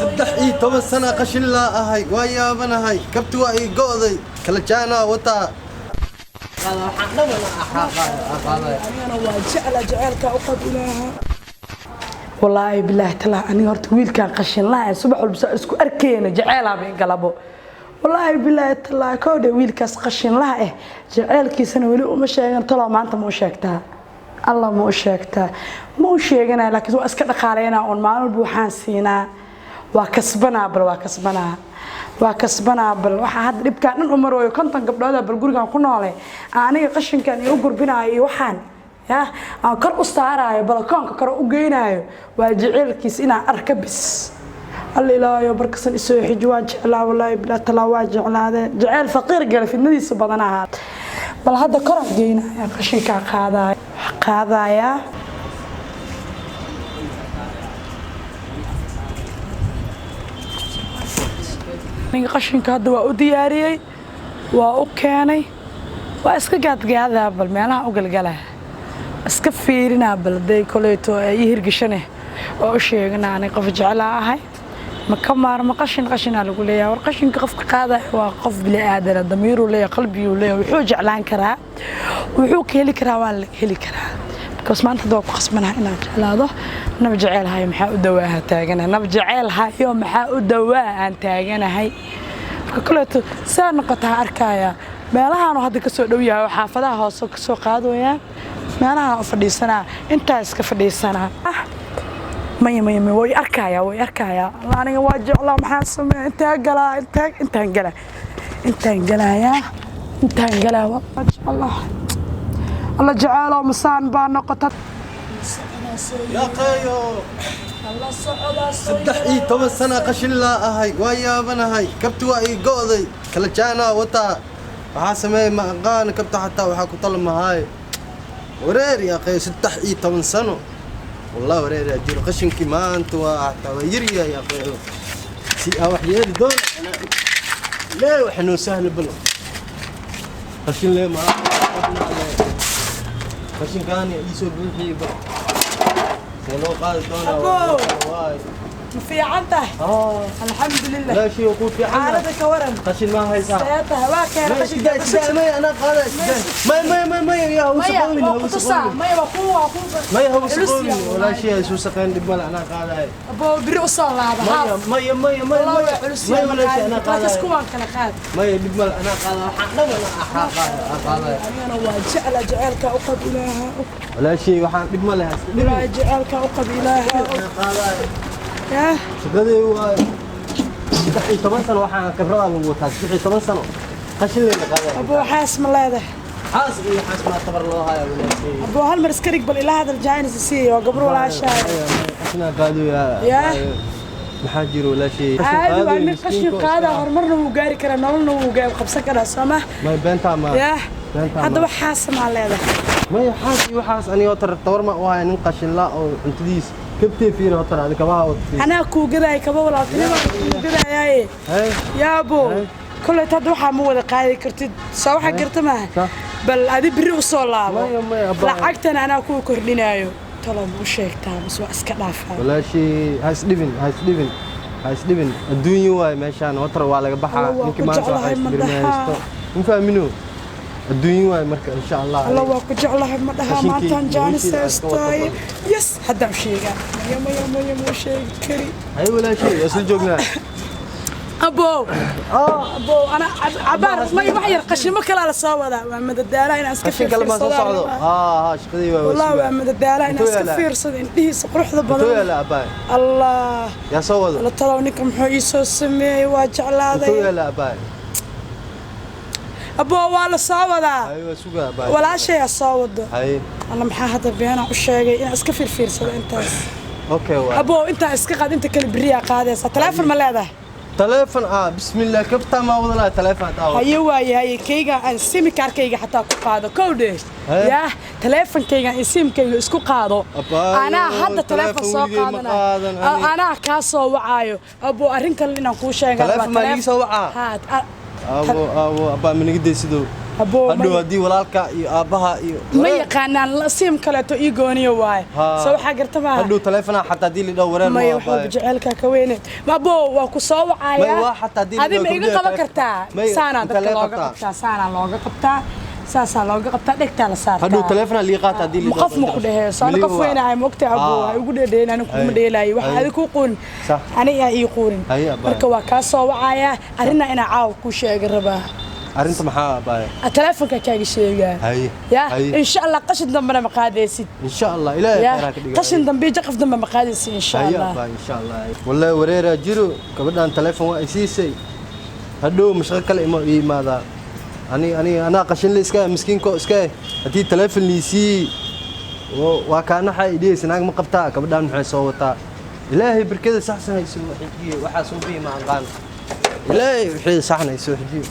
13 sana qashin laa ahay, waa yaabanahay. Kabti waa ii go'day, kala jaanaa wataa. Anigana waa jecla, jaceylka u qab ilaaha. Wallaahi bilaahi talaa, aniga horta wiilkan qashinlaha ee subax walba saa isku arkayna jeceelaaba galabo. Wallaahi bilaahi talaa, kowdhe, wiilkaas qashinlaha eh jeceelkiisana weli uma sheegan. Talow maanta ma u sheegtaa? Alla, ma u sheegtaa? Ma u sheeganaya, laakiin waa iska dhaqaaleynaa oon maalin walba waxaan siinaa. Waa kasbanaa, bal waa kasbanaa, waa kasbanaa. Bal waxaa hadda dhibkaan dhan u marooyo 50 gabdhooda bal gurigan ku noolay, aniga qashinkan iyo u gurbinaayo iyo waxaan ya aan kor u saaraayo, balakoonka kor u geynaayo, waa jeceelkiis inaan arka bis. Alla ilaahayo, barkasan isoo xiji. Waa jeclaa, wallaahi bilaa talaa, waa jeclaadee. Jeceyl faqiir gala fidnadiisa badan ahaa. Bal hadda koraan geynaya, qashinkaa qaadaya, qaadayaa. Aniga qashinka hadda waa u diyaariyey, waa u keenay, waa iska gaadgaadaa, bal meelaha u galgalaa, iska fiirinaa. Bal haday koleyto ii hirgishane oo u sheegana anay qof jeclaa ahay, ma ka maarmo qashin. Qashinaa lagu leeyahay. War qashinka qofka qaadaya waa qof bini aadana, damiiruu leeyahay, qalbiyuu leeyahay, wuxuu jeclaan karaa, wuxuu ka heli karaa, waa laga heli karaa. Because maanta hadda waa ku khasbanaha inaan jeclaado. Nab jeceel hayo maxaa u dawaaha taaganahay, nab jeceel hayo maxaa u dawaa aan taaganahay. Marka koleeto saa noqotaa arkaya, meelahaanu hadda kasoo dhow yahay oo xaafadaha hoose kasoo qaadayaan, meelahaan u fadhiisanaa, intaa iska fadhiisanaa. Maya, maya, maya, way arkaya, way arkaya. Alla, aniga waa jeclaa, maxaan sameeya? Intaa galaa, intaa, intaan galaa, intaan galayaa, intaan galaa. Waa jeclaa. Alla jeceelow, masaan baa noqota. Yaaqeeyo, 13 sana qashin laa ahay, waa yaabanahay. Kabti waa ii go'day, kala jaanaa wataa. Waxaa sameeyey ma aqaan, kabta xataa waxaa ku talmahaay. Wareer yaaqeeyo, 13 sano, wallah wareer yaa jiro. Qashinkii maanta waa xataa waa yaryahay yaaqeeyo. Si aa wax yeeli doon lee, waxa noo sahla bal qashin lee ma qashinkaani iisoo buuxiyey, bal see loo qaadi doonaa? Abo. Waay. Ma fiican tahay? Ah. Alxamdulilah. لا شيء يكون في xaalada عنا ka waran? قشن ما هي صح. See tahay? Waa keena qashinka. ما انا قاعد ما ما ما ما يا هو maya سقومني waa هو kutusaa سقومني. Maya, waa ku waa ku ما هو culus سقومني yahay. ولا شيء سو سقين دب انا قاعد. Abo, biri u soo laaba. ما ما ما ما والله ما waa culus ما yahay. ولا شيء انا laakiin قاعد. Kuwaan kala qaad. ما دب انا قاعد قاعد. Anigana waa jecla, jaceylka u qab ilaaha. ولا شيء waxaan dhib ma leh. Ilaaha, jaceylka u qab ilaaha. Yaa. Shaqadii waa 13 sano, waxaan khibrada lagu wataa 13 sano qashin leena qaaday. Abo, xaas ma leedahay? Xaas iyo xaas ma tabar loo hayaa walaashay. Abo, hal mar iska dhig, bal ilaa hadal jaanis siiyo, waa gabar walaashaay. Qashinaa qaadooyaa. Yaa. Maxaa jiro walaashay? Caadi waa nin qashin qaadaa, horumarna wuu gaari karaa, nololna wuu gaari qabsan karaa, soo ma? May, beentaa ma. Yaa. Beentaa. Hadda Ma wax xaas maa leedahay? Maya, xaas iyo waxaas aniga tar tabar ma u haya. Nin qashin la oo cuntadiis kabtee fiir hotar adi kabaha oo fiir. Anaa kuu gadaaya kaba, walaaltinima kuu gadayaaye. Hey. Yaabo. Hey. Kolleyta hadda waxaa ma wada qaadi kartid, soo waxaa garta maaha. Sax. Bal adi biri u soo laabo. Maya, maya, abaa. Lacagtana anaa kuu kordhinaayo. Talo, ma u sheegtaa mise waa iska dhaafaa? Walaashay, ha isdhibin, ha isdhibin, ha isdhibin. Adduunyo waay meeshaan, hotar waa laga baxaa. Alla, waa ninkii ku maanta waxaa jeclahay, isbirma madaxa. haysto ma fahmino, adduunyo waay. Marka insha Allah. Alla, waa ku jeclahay, ma dhahaa? Qashinkii maantaan jaanis noloshiida aad ka wada haystaaye. Yes, haddaan u sheegaa. Maya, maya, maya, ma u sheegi kari. Hay walaashay, waa isla joognaa. Abow, abow, ana cabaar may wax yar qashimo kalaa la soo wadaa. Waa madadaala inaan iska qashin kale ma soo socdo? fiirfiirsadaa. Haa haa, shaqadii waa. Wallah waa madadaala inaan Intuu iska yaalaa? fiirsado indhihiisa quruxda Intuu badan. yaala abaay? Allah. Yaa soo wado? La talow, ninka muxuu ii soo sameeyey? Waa Intuu jeclaaday. yaala abaay? Aboo, waa la soo wadaa. Hay, waa sugaa abaay. Walaashayaa soo wado. Hay. Alla, maxaa hadda beenaa u sheegay inaan iska fiirfiirsado intaas? Okay, waa. Aboo, intaa iska qaad, inta kale beriyaa qaadaysa. Taleefon ma leedahay? Taleefon ah, bismillah, kabtaa ma wadanaa taleefon taa. Haye, waaye, haye, kayga aan simikaarkayga xataa ku qaado kowdhe. Haye. Yaa, taleefonkayga aan simkayga isku qaado. Abaayo, anaa hadda taleefon taleefon soo weligay ma qaadanaayo. qaadan ani. Anaa kaa soo wacaayo. Abo, arrin kale inaan kuu sheegan. Taleefon maa liigi soo wacaa? Haa. Abo, abo, abaa, ma naga daysidow. Aboo, Hadhow haddii walaalka iyo aabbaha iyo ma yaqaanaan siim kaleeto ii gooniyo waaye. Ha. Soo waxaa garta maaha. Hadhow taleefanaa xataa haddii lidhaw wareer. Maya, wax walba jaceylkaa ka weyne. Mabo, waa ku soo May, wacayaa. waa xataa haddii Adi ma lidhaw iga gabdhaha qaban kartaa? May, Saanaa inta dadka lee looga qabtaa. qabtaa, saanaa looga qabtaa, saasaa looga qabtaa, dhegtaa la saartaa. Hadhow taleefanaa lii qaata haddii Ma qof ma ku dheheyso ana qof weynahay, ma ogtahay, abo? Ah. Ha igu dhedheyn, ani kuguma Hay. dheelaayo waxa Hay. adi kuu quurin. Sax. Ani aa ii quurin. Hay, abbaay. Marka waa kaa soo wacayaa, arrinaa inaa caawa kuu sheega rabaa. Arrinta maxaa, abbaay? Telefonka kaaga sheegaa. Hay. Ya. Hay. Insha Allah qashin dambena ma qaadaysid. Insha Allah, Ilaahay Ya. khayraa ka dhigo. Qashin dambe iyo jaqaf dambe ma qaadaysid, insha Haya. Allah. Abbaay, insha Allah. Wallahi wareeraa jiro. Gabadhan taleefon waa ay siisay, hadhow mashaqo kale ima ii imaadaa. Ani anaa qashin le iska miskiinko iska haddii taleefon liisii waa kaanaxa idhihaysa naag ma qabtaa. Gabadhan maxay soo wataa? Ilaahay barkada saxsan ha isoo xijiye. Waxaa soo bihi ma aqaan. Ilaahay wixii saxan ha isoo xijiye.